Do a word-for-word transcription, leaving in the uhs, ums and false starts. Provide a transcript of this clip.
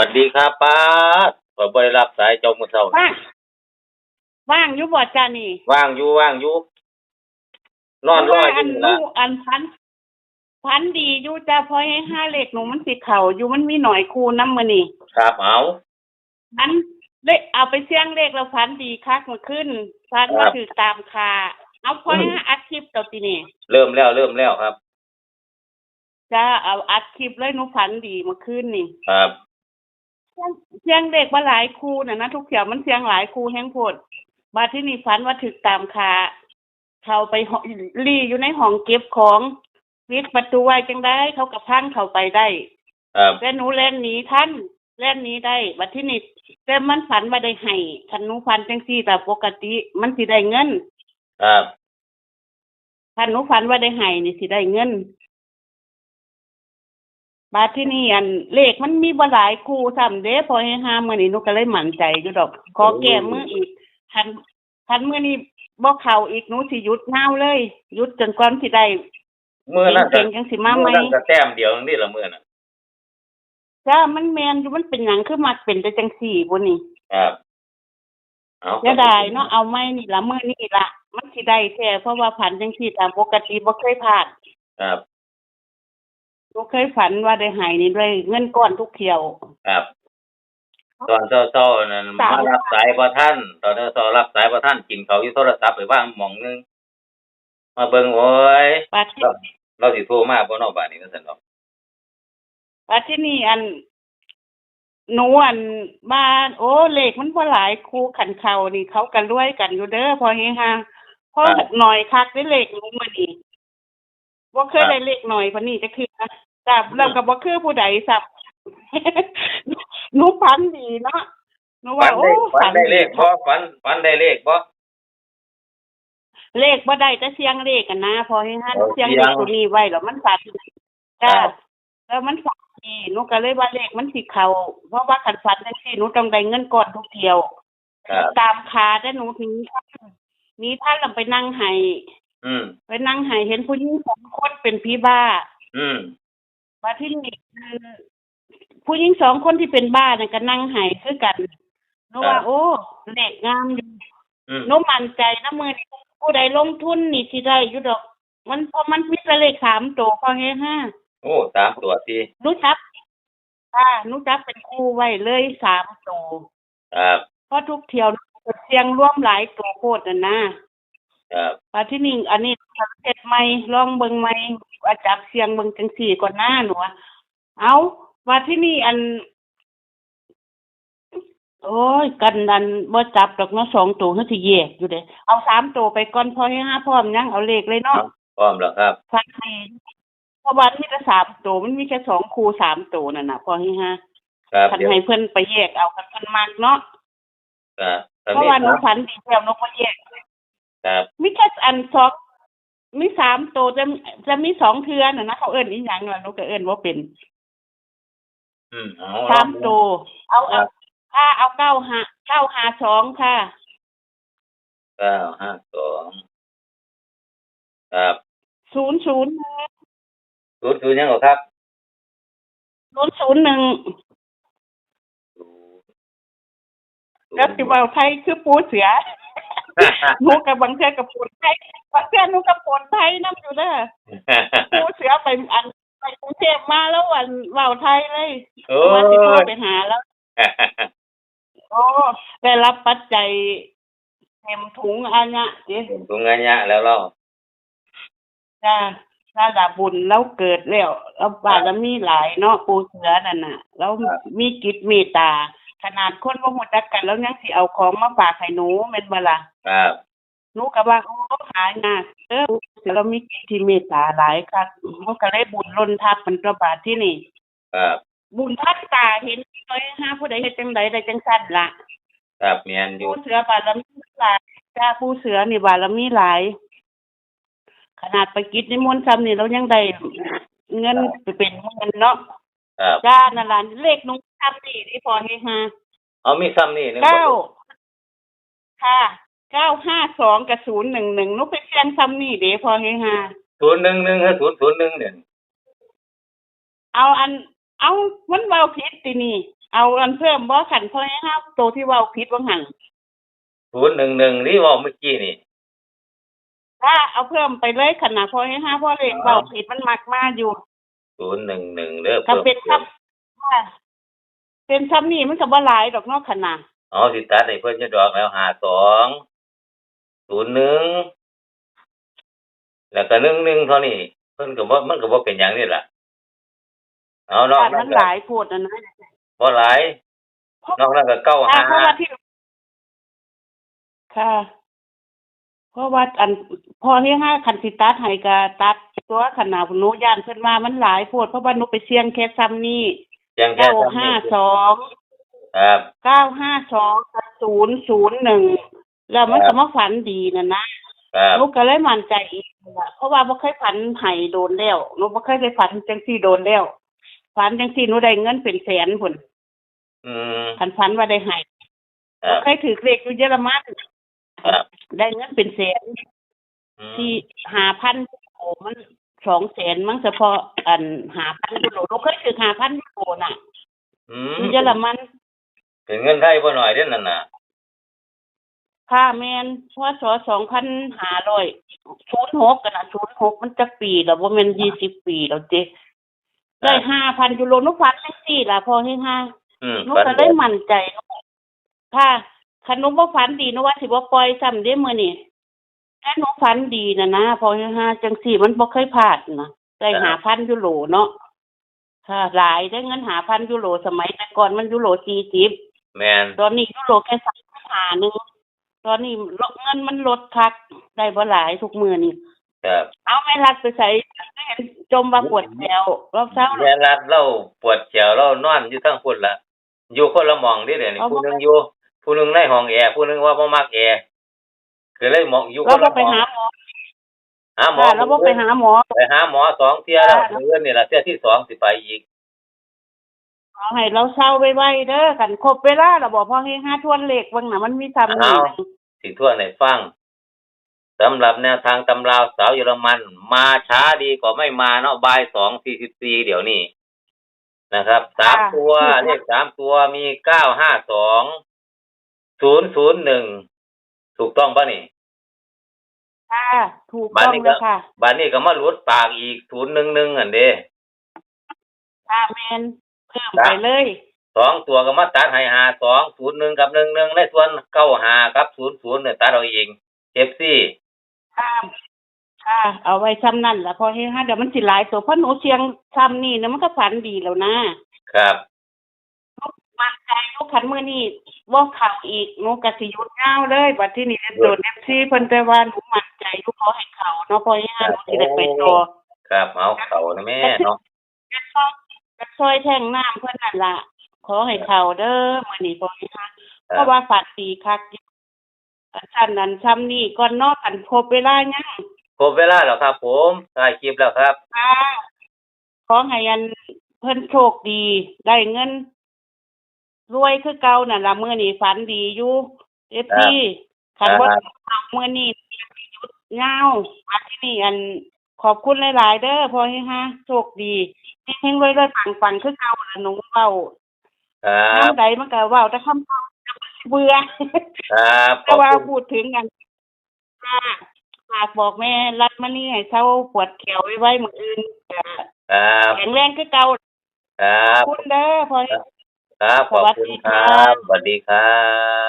สวัสดีครับ ป๊าด ข้อยบ่ได้รับสายเจ้ามื้อเช้านี่ ว่าง ว่างอยู่บ่จ้านี่ ว่างอยู่ ว่างอยู่ นอนรออยู่นี่ล่ะ เพราะว่าอันหนู อันฝัน ฝันดีอยู่จ้า เพราะให้ห้าเลขหนูมันสิเข้าอยู่ มันมีหน่อยคู่นำมื้อนี้ ครับ เอา อัน เลข เอาไปเสี่ยงเลขแล้วฝันดีคักเมื่อคืน ฝันว่า ครับ ถืกตามฆ่า เอา พ่อ อืม ให้ห้าอัดคลิปเก่าตินี่ เริ่มแล้ว เริ่มแล้วครับ จ้า เอาอัดคลิปเลย หนูฝันดีเมื่อคืนนี่ ครับ เสี่ยง เสี่ยงเลขบ่หลายคู่น่ะนะ ทุกเทื่อมันเสี่ยงหลายคู่แฮงโพด บาดที่นี่ฝันว่าถืกตามฆ่า เข้าไปห้อง ลี้อยู่ในห้องเก็บของ ปิดประตูไว้จั่งใดเขาก็พังเข้าไปได้ ครับ แต่หนูแล่นหนีทัน แล่นหนีได้ บาดที่นี่ แต่มันฝันว่าได้ให้ คันหนูฝันจั่งซี้ตามปกติมันสิได้เงิน ครับ คันหนูฝันว่าได้ให้นี่สิได้เงิน บาดที่นี่อันเลขมันมีบ่หลายคู่ซ้ำเด้ พอให้ห้ามื้อนี้หนูก็เลยมั่นใจอยู่ดอก ขอแก้มืออีก คัน คันมื้อนี้บ่เข้าอีก หนูสิหยุดยาวเลย หยุดจนกว่ามันสิได้ มื้อนั้นก็ เก่งๆจั่งสิมาใหม่ มื้อนั้นก็แต้มเดียวนี่ล่ะมื้อนั้น จ้า มันแม่นอยู่ มันเป็นหยังคือมักเป็นแต่จั่งซี้บุนี่ ครับ เอา เสียดายเนาะ เอาใหม่นี่ล่ะ มื้อนี้ล่ะ มันสิได้แท้ เพราะว่าฝันจั่งซี้ตามปกติบ่เคยพลาด ครับ บ่เคยฝันว่าได้ให้นี่ได้เงินก้อนทุกเที่ยว ครับ ตอนเช้าๆนั่น ตาม มารับสายบ่ทัน ตอนเช้าๆรับสายบ่ทัน กินข้าวอยู่โทรศัพท์ไปวางหม่องหนึ่ง มาเบิ่ง โอ้ย บาดที่ ลาว ลาวสิโทรมาบ่เนาะบาดนี้ ว่าซั่นดอก บาดที่นี่อัน หนูอันว่า โอ้ เลขมันบ่หลายคู่ คันเข้านี่เขาก็รวยกันอยู่เด้อ พอเฮฮา พอ ครับ หน่อยคักเด้เลขหนูมื้อนี้ บ่เคย ครับ ได้เลขหน่อยปานนี้จักเทื่อ จ้ะ อืม แล้วก็บ่คือผู้ใดซ้ำ หนูฝันดีเนาะ หนูว่า ฝันได้ โอ้ ฝันได้ ฝันดี เลขบ่ ฝัน ฝันได้เลขบ่ เลขบ่ได้ แต่เสี่ยงเลขอะนะ พอให้หัน โอ้ เสี่ยงเลข เสี่ยง ตัวนี้ไว้แล้วมันฝัน จ้ะ ครับ แล้วมันฝันดี หนูก็เลยว่าเลขมันสิเข้า เพราะว่าคันฝันจั่งซี้ หนูต้องได้เงินก้อนทุกเที่ยว ครับ ตามฆ่า แต่หนูหนีทัน หนีทันแล้วไปนั่งไห้ อืม ไปนั่งไห้ เห็นผู้หญิงสองคนเป็นผีบ้า อืม บาดที่นี่ อืม ผู้หญิงสองคนที่เป็นบ้านั่นก็นั่งไห้คือกัน หนูว่า ครับ โอ้ เลขงามอยู่ อืม หนูมั่นใจนะ มื้อนี้ผู้ใดลงทุนนี่สิได้อยู่ดอก มัน เพราะมันมีแต่เลขสามตัว พอเฮฮา โอ้ สามตัวติ หนูจับ ค่ะ หนูจับเป็นคู่ไว้เลยสามตัว ครับ เพราะทุกเที่ยวเสี่ยงรวมหลายตัวโพดน่ะนะ ครับ บาดที่นี่ อันนี้เฮ็ดใหม่ ลองเบิ่งใหม่ ว่าจับเสี่ยงเบิ่งจั่งซี้ก่อนนะหนูว่า เอ้า บาดที่นี่อัน โอ้ย กันนั่นบ่จับดอกเนาะ สองตัว เฮาสิแยกอยู่เด้ เอาสามตัวไปก่อน พอให้หาพร้อมยัง เอาเลขเลยเนาะ พร้อมแล้วครับ ฝันดี เพราะว่ามีแต่สามตัว มันมีแค่สองคู่สามตัวนั่นน่ะ พอให้หา ครับ คัน เดี๋ยว ให้เพิ่นไปแยกเอา คันเพิ่นมักเนาะ ครับ เพราะว่าหนูฝันดีแล้ว หนูก็แยก ครับ มีแค่อันสอง มีสามตัว จะ จะมีสองเทื่อน่ะนะ เขาเอิ้นอีหยังล่ะ หนูก็เอิ้นบ่เป็น อืม เอา สามตัว เอา ครับ ค่ะ เอา เก้าห้า เก้าห้าสอง ค่ะ เก้าห้าสอง ครับ ศูนย์ศูนย์ ศูนย์ศูนย์ หยังเหรอครับ ศูนย์ศูนย์หนึ่ง ศูนย์ แล้วสิเว้าไทยคือปู่เสือ หนูก็บางเทื่อก็ปนไทย บางเทื่อหนูก็ปนไทยนำอยู่เด้อ ปู่เสือไปอัน ไปกรุงเทพฯมาแล้วอันเว้าไทยเลย โอ้ย ว่าสิโทรไปหาแล้ว โอ้ ได้รับปัจจัยเต็มถุงอะยะติ เต็มถุงอะยะแล้วเรา จ้า นั่นล่ะบุญเราเกิดแล้ว เราบารมีหลายเนาะ ปู่เสือนั่นน่ะ เรา ครับ มีจิตเมตตา ขนาดคนบ่รู้จักกัน เรายังสิเอาของมาฝากให้หนู แม่นบ่ล่ะ ครับ หนูก็ว่า โอ้ หายากเด้อ ปู่เสือเรามีจิตที่เมตตาหลายคัก เราก็เลยบุญล้นทับมันตัวบาดที่นี่ ครับ บุญทับตาเห็นเลย หาผู้ใดเฮ็ดจั่งใดได้จั่งซั่นล่ะ ครับ แม่นอยู่ ปู่เสือบารมีหลาย จ้า ปู่เสือนี่บารมีหลาย ขนาดไปกิจนิมนต์ซ้ำนี่ เรายังได้เงิน ครับ ไปเป็นหมื่นเนาะ ครับ จ้า นั่นล่ะ เลขหนูซ้ำนี่ที่พอเฮฮา เอามีซ้ำนี่หนึ่ง เก้า ค่ะ เก้าห้าสอง กับ ศูนย์หนึ่งหนึ่ง หนูไปเสี่ยงซ้ำนี่เด้ พอเฮฮา ศูนย์หนึ่งหนึ่ง หรือ ศูนย์ศูนย์หนึ่ง เนี่ย เอาอัน เอา มันเว้าผิดตินี่ เอาอันเพิ่มบ่ คันพ่อแฮง โตที่เว้าผิดว่าหั่น ศูนย์หนึ่งหนึ่ง นี่เว้าเมื่อกี้นี่ ค่ะ เอาเพิ่มไปเลย คันน่ะพ่อแฮง พ่อเลขเว้าผิดมันมักมาอยู่ ศูนย์หนึ่งหนึ่ง เด้อ ก็เป็น เพิ่ม ซ้ำ ค่ะ เป็นซ้ำนี่มันก็บ่หลายดอกเนาะ คันน่ะ เอาสิตัดให้เพิ่นอยู่ดอกแล้ว ห้าสอง ศูนย์หนึ่ง แล้วก็ หนึ่งหนึ่ง เท่านี้ เพิ่นก็บ่ มันก็บ่เป็นหยังนี่ล่ะ เอา นอก ค่ะ นั้น มัน ก็ หลายโพดนั่นนะ บ่หลาย นอกนั้นก็ เก้าห้า ค่ะ เพราะว่าที่ ค่ะ เพราะว่าอัน พ่อแฮง คันสิตัดให้ก็ตัดตัว คันน่ะ หนูย้านเพิ่นว่ามันหลายโพด เพราะว่าหนูไปเสี่ยงแค่ซ้ำนี่ เสี่ยงแค่ซ้ำนี่ เก้าห้าสอง ครับ เก้าห้าสอง กับ ศูนย์ศูนย์หนึ่ง แล้วมัน ครับ ก็มาฝันดีนั่นนะ ครับ หนูก็เลยมั่นใจอีกนั่นล่ะ เพราะว่าบ่เคยฝันให้โดนแล้ว หนูบ่เคยได้ฝันจังซี่โดนแล้ว ฝันจังซี่หนูได้เงินเป็นแสนพุ้น อืม คันฝันว่าได้ให้ ครับ บ่เคยถืกเลขอยู่เยอรมัน ครับ ได้เงินเป็นแสน อืม ที่ ห้าพันยูโร มัน สองแสน มั้ง เฉพาะอัน ห้าพันยูโร หนูเคยถืก ห้าพันยูโร น่ะ อืม อยู่เยอรมัน เป็นเงินไทยบ่น้อยเด้นั่นน่ะ ค่ะ แม่น พ.ศ. สองพันห้าร้อย ศูนย์หก กันน่ะ ศูนย์หก มันจักปีแล้ว บ่แม่น ยี่สิบปีแล้วติ ได้ ครับ ห้าพันยูโร หนูฝันจังซี่ล่ะ พ่อแฮง อืม หนูก็เลยมั่นใจ ค่ะ คันหนูบ่ฝันดี หนูว่าสิบ่ปล่อยซ้ำเด้มื้อนี้ แต่หนูฝันดีน่ะนะ พ่อแฮง จังซี่มันบ่เคยพลาดนะ ได้ ครับ ห้าพันยูโรเนาะ ค่ะ หลายเด้ เงินห้าพันยูโร สมัยแต่ก่อนมันยูโรสี่สิบ แม่น ตอนนี้ยูโรแค่สามพันห้าหนึ่ง ตอนนี้ลด เงินมันลดคัก ได้บ่หลายทุกมื้อนี่ ครับ เอาแม่รัฐไปไส จมว่าปวดแขว ลาวเซา แม่รัฐลาวปวดแขว ลาวนอนอยู่ทางพุ้นล่ะ อยู่คนละหม่องเด้ เดี๋ยวนี้ เอา ผู้หนึ่งอยู่ ผู้หนึ่งในห้องแอร์ ผู้หนึ่งว่าบ่มักแอร์ ก็เลยหมองอยู่ ลาว คนละหม่อง บ่ไปหาหมอ หาหมอ ค่ะ ลาวบ่ไปหาหมอ ไปหาหมอสองเทื่อแล้ว ค่ะ มื้ออื่นนี่ล่ะเทื่อที่สองสิไปอีก ขอให้ลาวเซาไวๆเด้อ คันครบเวลาแล้วบ่ พ่อแฮง หาทวนเลขเบิ่งน่ะ มันมีซ้ำนี่ อ้าว สิทวนให้ฟัง สำหรับแนวทางตำราสาวเยอรมัน มาช้าดีกว่าไม่มาเนาะ บ่ายสองสี่สิบสี่ เดี๋ยวนี้นะครับ สาม ค่ะ ตัว เลขสามตัวมี เก้าห้าสอง ศูนย์ศูนย์หนึ่ง ถูกต้องปะนี่ ค่ะ ถูกต้องแล้วค่ะ บัดนี้ก็ บัดนี้ก็มาหลุดปากอีก ศูนย์หนึ่งหนึ่ง หั่นเด้ ค่ะ แม่น เพิ่มไปเลย สองตัวก็มาตัดให้ ห้าสอง ศูนย์หนึ่ง กับ หนึ่งหนึ่ง ในส่วน เก้าห้า กับ ศูนย์ศูนย์ เนี่ย ตัดเอาเอง เอฟซี ค่ะ ค่ะ เอาไว้ซ้ำนั่นล่ะ พ่อแฮง เดี๋ยวมันสิหลายตัว เพราะหนูเสี่ยงซ้ำนี่นะ มันก็ฝันดีแล้วนะ ครับ หนูมั่นใจอยู่ คันมื้อนี้บ่เข้าอีก หนูก็สิหยุดยาวเลย บัดทีนี้ ครับ โดน เอฟซี เพิ่น แต่ว่าหนูมั่นใจอยู่ ขอให้เข้าเนาะ พ่อแฮง ครับ หนูสิได้ไปต่อ ครับ เอาเข้านะแม่เนาะ ก็ซอย ก็ซอยแท่งน้ำเพิ่นนั่นล่ะ ขอให้เข้าเด้อ มื้อนี้ พ่อแฮง ครับ เพราะว่าฝันดีคัก อันซั่น อันซ่ำนี่ก่อนเนาะ คันครบเวลายัง ครบเวลาแล้วครับผม ถ่ายคลิปแล้วครับ ค่ะ ขอให้อันเพิ่นโชคดี ได้เงิน รวยคือเก่านั่นล่ะ มื้อนี้ฝันดีอยู่ เอฟซี ครับ คันบ่ ครับ เข้ามื้อนี้หยุดยาว อันที่นี่ อัน ขอบคุณหลายๆเด้อ พ่อแฮง โชคดี เฮงๆรวยๆ ปังๆ คือเก่าล่ะ หนูเว้า ครับ ยามใดมันก็เว้าแต่คำเก่า เบื่อ ครับ แต่ว่า ขอบคุณ พูดถึงอัน ค่ะ ฝากบอกแม่รัฐมณีให้เซาปวดแขวไวๆ มื้ออื่นก็ ครับ แข็งแรงคือเก่า ครับ ขอบคุณเด้อพ่อ ครับ ขอบคุณครับ สวัสดีค่ะ สวัสดีครับ